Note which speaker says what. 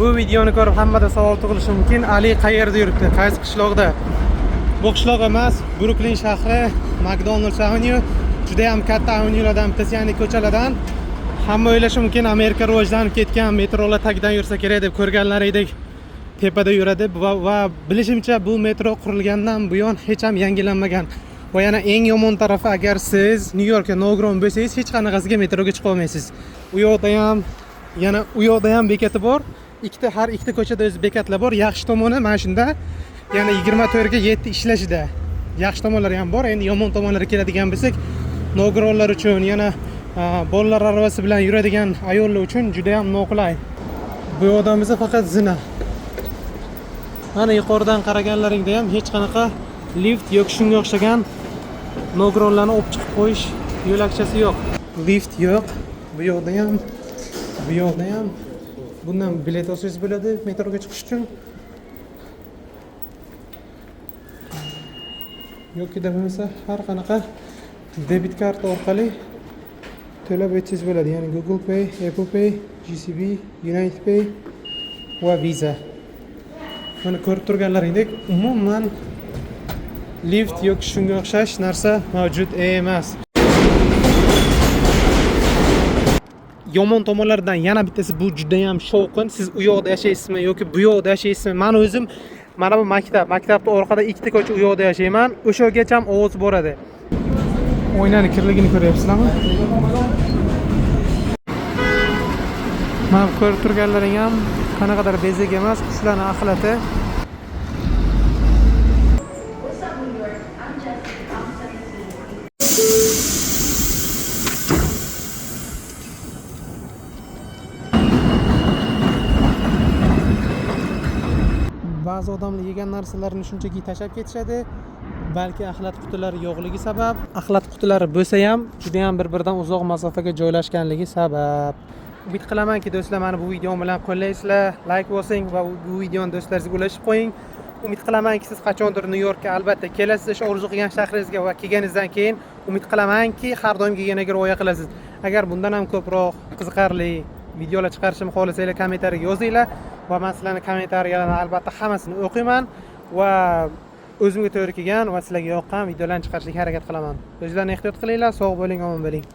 Speaker 1: Bu videoni ko'rib hammada savol tug'ilishi mumkin. Ali qayerda yuribdi? Qaysi qishloqda? Bu qishloq emas, Brooklyn shahri, McDonald's Avenue juda ham katta avenyulardan bittasi, ya'ni ko'chalardan. Hamma o'ylashi mumkin, Amerika rivojlanib ketgan, metrolar tagidan yursa kerak deb ko'rganlaringdek tepada yuradi va bilishimcha bu metro qurilgandan buyon hech ham yangilanmagan. Va yana eng yomon tarafi, agar siz Nyu-Yorkka nogiron bo'lsangiz, hech qanaqasiga metroga chiqa olmaysiz. U yoqda ham, yana u yoqda ham bekati bor. Ikkita, har ikkita ko'chada o'zi bekatlar bor. Yaxshi tomoni mana shunda, ya'ni 24 ga 7 ishlashida. Yaxshi tomonlari ham bor. Endi yomon tomonlari keladigan bo'lsak, nogironlar uchun, yana bolalar aravasi bilan yuradigan ayollar uchun juda ham noqulay. Bu yoqdan bo'lsa faqat zina. Mana yuqoridan qaraganlaringda ham hech qanaqa lift yoki shunga o'xshagan nogironlarni olib chiqib qo'yish yo'lakchasi yo'q. Lift yo'q. Bu yoqda ham, bu yoqda ham. Bundan bilet olsangiz bo'ladi metroga chiqish uchun. Yoki bo'lmasa har qanaqa debit karta orqali to'lab o'tsangiz bo'ladi. Ya'ni Google Pay, Apple Pay, GCB, United Pay va Visa. Mana ko'rib turganlaringdek, umuman lift yoki shunga o'xshash narsa mavjud emas. Yomon tomonlaridan yana bittasi, bu juda ham shovqin. Siz u yoqda yashaysizmi yoki bu yoqda yashaysizmi? Men o'zim mana bu maktab, maktabni orqada ikkita ko'cha u yoqda yashayman. O'sha yergacha ham ovoz boradi. Oynani kirligini ko'ryapsizlarmi? Mana bu ko'rib turganlaring ham qanaqadir bezak emas, qushlarning axlati.
Speaker 2: What's up, New York? I'm Jessica. I'm 17.
Speaker 1: Ba'zi odamlar yegan narsalarini shunchaki tashlab ketishadi, balki axlat qutilari yo'qligi sabab, axlat qutilari bo'lsa ham juda ham bir-biridan uzoq masofaga joylashganligi sabab. Umid qilamanki, do'stlar, mani bu videom bilan qo'llaysizlar, like bosing va bu videoni do'stlaringizga ulashib qo'ying. Umid qilamanki, siz qachondir Nyu-Yorkka albatta kelasiz, o'sha orzu qilgan shahringizga va kelganingizdan keyin umid qilamanki, har doimgi gigiyenaga rioya qilasiz. Agar bundan ham ko'proq qiziqarli videolar chiqarishimni xohlasanglar, kommentariyaga yozinglar va men sizlarning kommentariyalarni albatta hammasini o'qiyman va o'zimga to'g'ri kelgan va sizlarga yoqqan videolarni chiqarishga harakat qilaman. O'zinglarni ehtiyot qilinglar, sog' bo'ling, omon bo'ling.